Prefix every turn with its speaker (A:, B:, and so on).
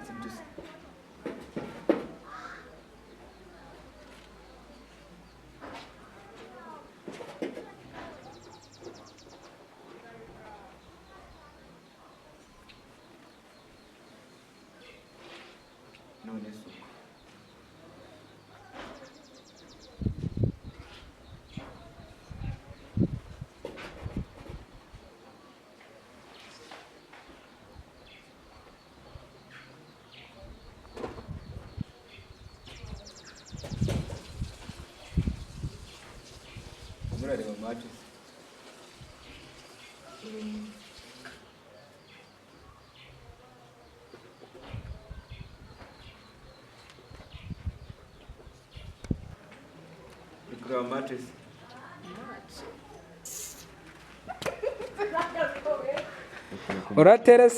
A: Sibyo se? None se ubwo murareba match se? Uri kureba match se?
B: Uraterese.